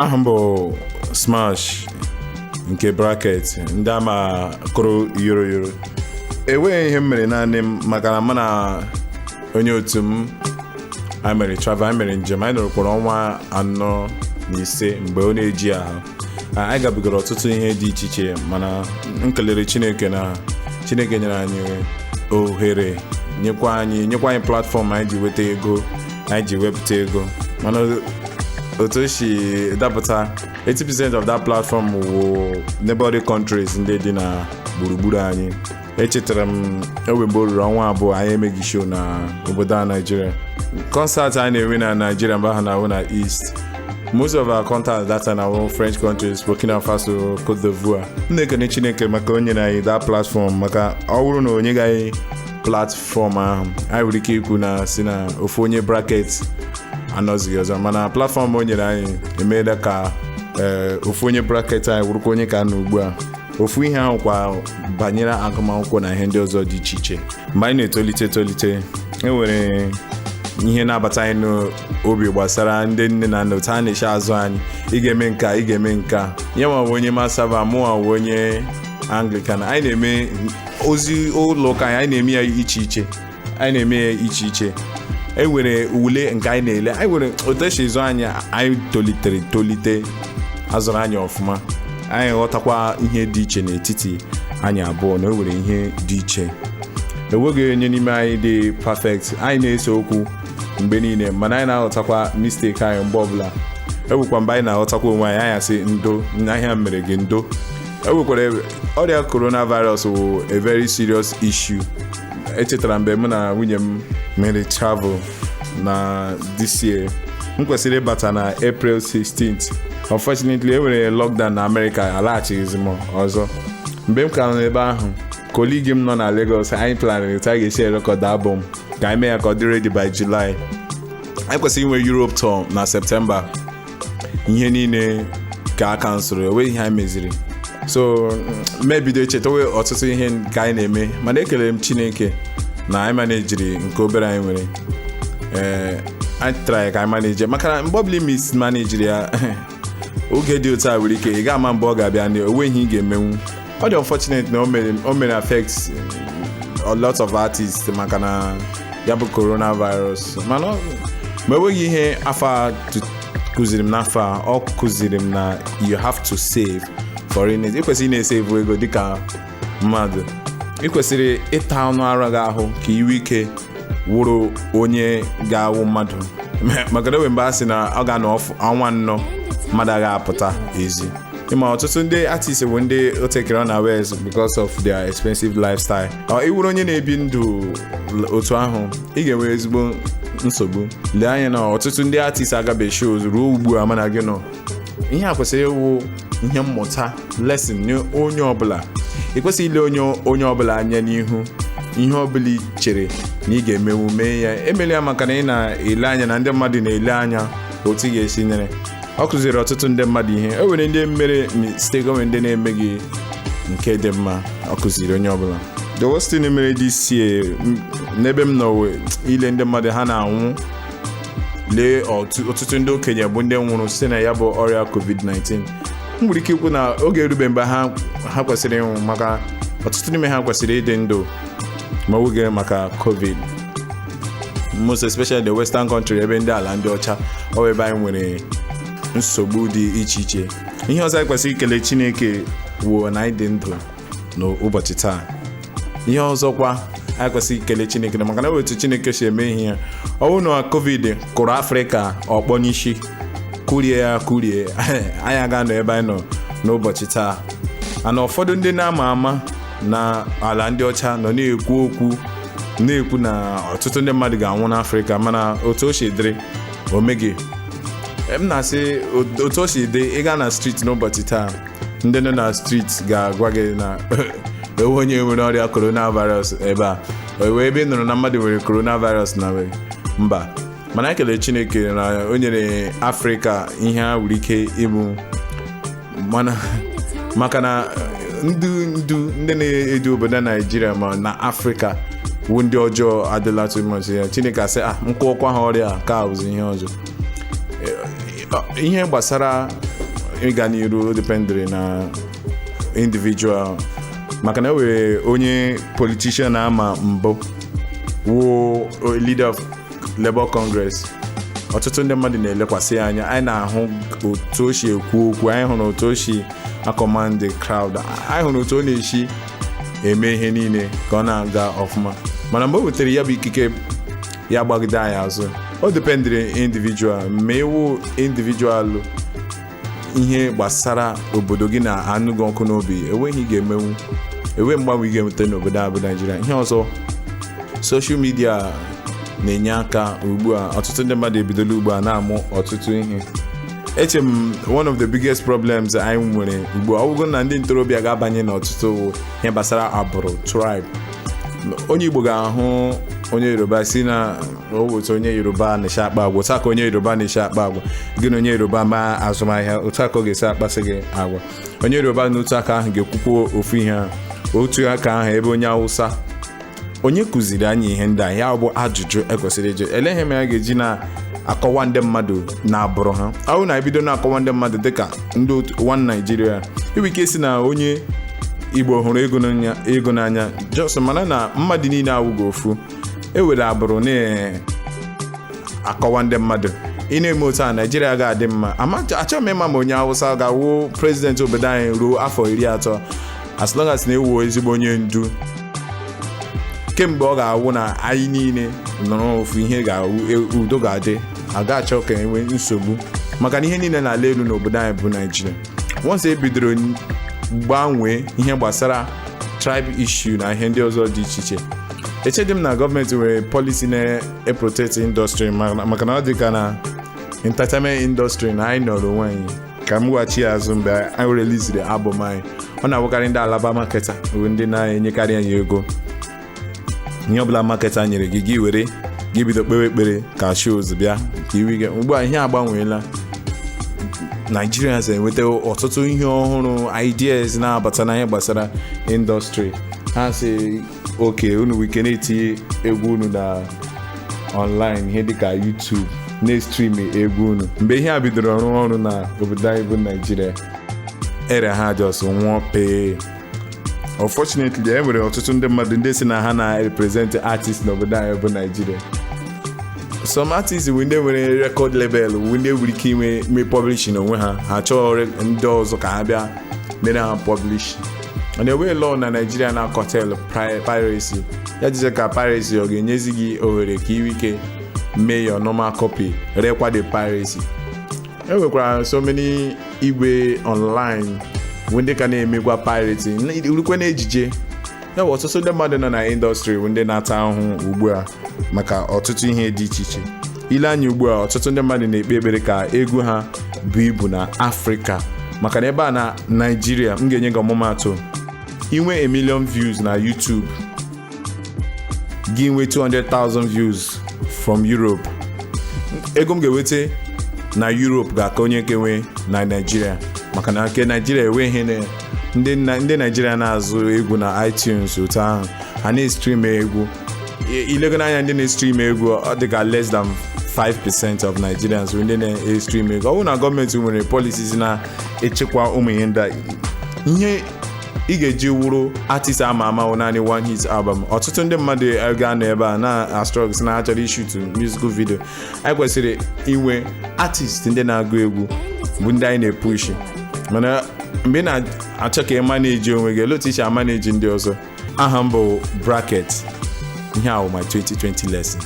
Aha m bụ Smash nke bracket ndị ama kụrụ yoro yoro. Enweghị ihe m mere naanị m, maka na mụ na onye otu m anyị mere travel, anyị mere njem. Anyị nọrọkwara ọnwa 4 na 5 mgbe ọ na-eji ahụ. Anyị gabigara ọtụtụ ihe dị iche iche, mana m kelere Chineke na Chineke nyere anyị ohere, nyekwa anyị platform anyị ji weta ego, anyị ji wepụta ego. Mana otu o si dapụta, 80% of that platform wụ neighboring countries ndị dị na gburugburu anyị. Echetara m ewe mgbe o ruru ọnwa 2 anyị emeghị show na obodo a Nigeria. Concert anyị na-enwe na Nigeria mgbe ahụ na-awụ na East. Most of our contacts that time na French countries, Burkina Faso, Cote d'Ivoire. M na-ekene Chineke maka o nyere anyị that platform, maka ọ bụrụ na o nyeghị anyị platform ahụ, anyị nwere ike ikwu na si na ofu onye bracket anọzighị ọzọ. Mana platform o nyere anyị emeela ka ee ofu onye bracket anyị wụrụkwa onye ka nọ ugbu a. Ofu ihe ahụ kwa banyere agụmakwụkwọ na ihe ndị ọzọ dị iche iche. Mgbe anyị na-etolite etolite, e nwere ihe na-abata anyị n'obi gbasara ndị nne na nna, otu a na-echi azụ anyị: ị ga-eme nke a, ị ga-eme nke a. Ya nwa bụ onye Masaba, mụnwa bụ onye Anglican. Anyị na-eme ozi ụlọ ụka anyị, anyị na-eme ya iche iche, anyị na-eme ya iche iche. E nwere ule nke anyị na-ele. Anyị nwere otu esi zụ anyị. Anyị tolitere tolite, azụrụ anyị ọfụma. Anyị ghọtakwa ihe dị iche n'etiti anyị abụọ, na e nwere ihe dị iche. Enweghị onye n'ime anyị dị perfect. Anyị na-ese okwu mgbe niile, mana anyị na-aghọtakwa mistake anyị mgbe ọbụla. Ewekwa mgbe anyị na-aghọtakwa onwe anyị, anyị asị ndo n'ahịa mere gị ndo. Ewekwara ọrịa coronavirus wụ a very serious issue. Echetara mgbe mụ na nwunye m mere travel na this year, m kwesịrị ịbata na April 16th. Unfortunately, e nwere lockdown na America, alaghachighịzi m ọzọ. Mgbe m ka nọ n'ebe ahụ, colleague m nọ na Lagos, anyị planịrị otu anyị ga-esi record album ka anyị mee ya ka ọ dị ready by July. Anyị kwesịrị inwe Europe tour na September. Ihe niile ka a cancelụrụ, enweghị ihe anyị meziri. So mebido echetawe ọtụtụ ihe ka anyị na-eme, mana ekelere m Chineke na anyị manejiri nke obere anyị nwere. Ee, anyị try ka anyị manage, maka na mgbe ọbụla mismanejiri ya, oge dị otu a nwere ike ị ga-ama mgbe ọ ga-abịa, ndị onwe ihe ị ga-emenwu. Ọ dị unfortunate na o mere affect a lot of artists maka na ya bụ coronavirus. Mana ma enweghị ihe afọ a kụziri m n'afọ a, ọ kụziri m na you have to save for it. Ị kwesịrị ị na-esave ego dịka mmadụ. Ị kwesịrị ịta ọnụ ara gị ahụ ka iwe ike wụrụ onye ga-awụ mmadụ, maka na enwe mgbe a sị na ọ ga-anọ ọnwa 4 mmadụ agaghị apụta ezi. Ịma ọtụtụ ndị artist bụ ndị o tekere na west because of their expensive lifestyle. Ọ ịwụrụ onye na-ebi ndụ otu ahụ, ị ga-enwe ezigbo nsogbu. Lee anya na ọtụtụ ndị artist agabeghị shows ruo ugbu a, mana gị nọ. Ihe a kwesịrị ịwụ ihe mmụta, lesson nye onye ọbụla. Ị kwesịghị ile onye ọbụla anya n'ihu. Ihe ọbụla ị chere na ị ga-emenwu, mee ya, emela ya, maka na ị na-ele anya na ndị mmadụ na-ele anya otu ị ga-esi nyere. Ọ kụziri ọtụtụ ndị mmadụ ihe. E nwere ndị mere mistake, o nwere ndị na-emeghị nke dị mma. Ọ kụziri onye ọbụla. The worst thing mere this year n'ebe m nọ wụ ile ndị mmadụ ha na-anwụ. Lee ọtụtụ ndị okenye bụ ndị nwụrụ site na ya bụ ọrịa COVID-19. M nwere ike ikwu na oge erube mgbe ha kwesịrị ịnwụ, maka ọtụtụ n'ime ha kwesịrị ịdị ndụ ma oge maka COVID, most especially the western country, ebe ndị ala ndị ọcha, ọ bụ ebe anyị nwere nsogbu dị iche iche. Ihe ọzọ anyị kwesịrị ikele Chineke wụ na anyị dị ndụ n'ụbọchị taa. Ihe ọzọkwa anyị kwesịrị ikele Chineke na maka na otu Chineke si eme ihe ya, ọ bụrụ na COVID kụrụ Afrịka ọkpọ n'isi, kụrie ya kụrie, anyị aga nọ ebe anyị nọ n'ụbọchị taa. Ana ụfọdụ ndị na-ama ama na ala ndị ọcha nọ na-ekwu okwu, na-ekwu na ọtụtụ ndị mmadụ ga-anwụ n'Afrịka, mana otu o si dịrị o meghị. M na-asị otu o si dị, ịga na street n'ụbọchị taa, ndị nọ na street ga-agwa gị na ewe onye nwere ọrịa coronavirus ebe a, wee ebe ị nụrụ na mmadụ nwere coronavirus na mba. Mana ekele Chineke na o nyere Afrịka ihe ha nwere ike ịbụ, mana maka na ndị ndu, ndị na-edu obodo Naijiria ma na Afrịka wu ndị ọjọọ adịla too much ya. Chineke asị a nkwụọkwa ha ọrịa ka bụzi ihe ọzọ. Ihe gbasara Ịga n'iru dependịrị na individual, maka na e nwere onye politician ama mbụ wụ leader of Labour Congress. Ọtụtụ ndị mmadụ na-elekwasị ya anya. Anyị na-ahụ otu o si ekwu okwu, anyị hụrụ otu o si acommand the crowd, anyị hụrụ otu ọ na-esi eme ihe niile ka ọ na-aga ọfụma. Mana mgbe o wetara ya bụ ikike, ya gbagide anyị azụ. O dependịrị individual. Ma iwu individual, ihe gbasara obodo gị na anụ gị ọkụ n'obi, enweghị ị ga-emenwu, enwe mgbanwe ị ga-enweta n'obodo a bụ Naijiria. Ihe ọzọ, social media na-enye aka ugbu a. Ọtụtụ ndị mmadụ ebidola ugbu a na-amụ ọtụtụ ihe. Eche m one of the biggest problems anyị nwere ugbu a, ọ bụgo na ndị ntorobịa ga-abanye n'ọtụtụ ihe gbasara agbụrụ, tribe. Onye Igbo ga-ahụ onye Yoruba, si na otu onye Yoruba na-esi akpa agwa, otu aka onye Yoruba na-esi akpa agwa. Gị na onye Yoruba ma azụmahịa, otu aka ọ ga-esi akpasị gị agwa. Onye Yoruba n'otu aka ahụ ga-ekwukwa ofu ihe ahụ, otu aka ahụ ebe onye Awụsa. Onye kụziri anyị ihe ndị a? Ya bụ ajụjụ ekwesịrị ịjụ. Eleghị m ya ga-eji na-akọwa ndị mmadụ na agbụrụ ha. Ọ bụrụ na ebido na-akọwa ndị mmadụ dịka ndị otu one Nigeria, inwe ike si na onye Igbo hụrụ ego n'anya, just mana na mmadụ niile awụghị ofu. Ewere agbụrụ na-akọwa ndị mmadụ, ị na-eme otu a, Naijiria ga-adị mma. Achọghị m ịma ma onye Awụsa ga-awụ president obodo anyị ruo afọ 30, as long as na-ewu ezigbo onye ndu. Kemgbe ọ ga-awụ na anyị niile nọrọ ofu ihe, ga-awụ udo ga-adị, aga achọ ka enwe nsogbu, maka na ihe niile na-ala elu n'obodo anyị bụ Naijiria. Once e bidoro gbanwee ihe gbasara tribe issue na ihe ndị ọzọ dị iche iche, echedị m na gọọmenti nwere policy na-eprotect industry, maka na ọ dị ka na entertainment industry na anyị nọrọ onwe anyị. Ka m gwachi azụ, mgbe anyị releasiri album anyị, ọ na-abụkarị ndị Alaba marketer bụ ndị na-enyekarị anyị ego. Ihe ọbụla marketer nyere gị, gị were gị bido kpewe ekpere ka shows bịa ka iwe gị. Ugbu a ihe agbanweela. Nigerians enweta ọtụtụ ihe ọhụrụ, ideas na-abata na ihe gbasara industry. Ha si oke unu wike na-etinye egwu unu na online, ihe dịka YouTube, na-stream egwu unu. Mgbe ihe a bidoro ọrụ ọrụ na obodo anyị bụ Naijiria, ere ha just nwụọ pee. Unfortunately, e nwere ọtụtụ ndị mmadụ ndị si na ha na-represent artist n'obodo anyị bụ Naijiria. Some artists bụ ndị nwere record label, bụ ndị nwere ike ime mee publishing onwe ha. Ha chọọ ndị ọzọ ka ha bịa mere ha publish. Mana enweghị law na Naijiria na-curtail piracy. Ya jize ka piracy ọ ga-enyezi gị ohere ka iwe ike mee your normal copy, rekwa the piracy. E nwekwara so many igwe online bụ ndị ka na-emekwa pirating rukwe na ejije ya bụ. Ọtụtụ ndị mmadụ nọ na industry bụ ndị na-ata ahụhụ ugbu a maka ọtụtụ ihe dị iche iche. Ile anya ugbu a, ọtụtụ ndị mmadụ na-ekpe ekpere ka egwu ha bụ ibu na Afrịka, maka na ebe a na Naijiria, m ga-enye gị ọmụmaatụ, inwe a million views na YouTube, gị nwee 200,000 views from Europe, ego m ga-enweta na Europe ga-aka onye nke nwe na Nigeria, maka na nke Nigeria enweghị ndị Nigeria na-azụ egwu na iTunes otu ahụ ha na-estream egwu. Ilegoro anya, ndị na-estream egwu, ọ dị ka less than 5% of Nigerians bụ ndị na-estream egwu. Ọ bụrụ na gọọmenti nwere policies na-echekwa ụmụ ihe ndị a, ihe ị ga-eji wuru artist ama ama wụ naanị one hit album. Ọtụtụ ndị mmadụ ga-anọ ebe a na struggles na achọrọ ishoot musical video. Anyị kwesịrị inwe artist ndị na-agụ egwu bụ ndị anyị na-epush. Mana mgbe ị na-achọ ka ị manage onwe gị, olee otu i si amanage ndị ọzọ? Aha m bụ Bracket. Ihe a bụ my 2020 lesson.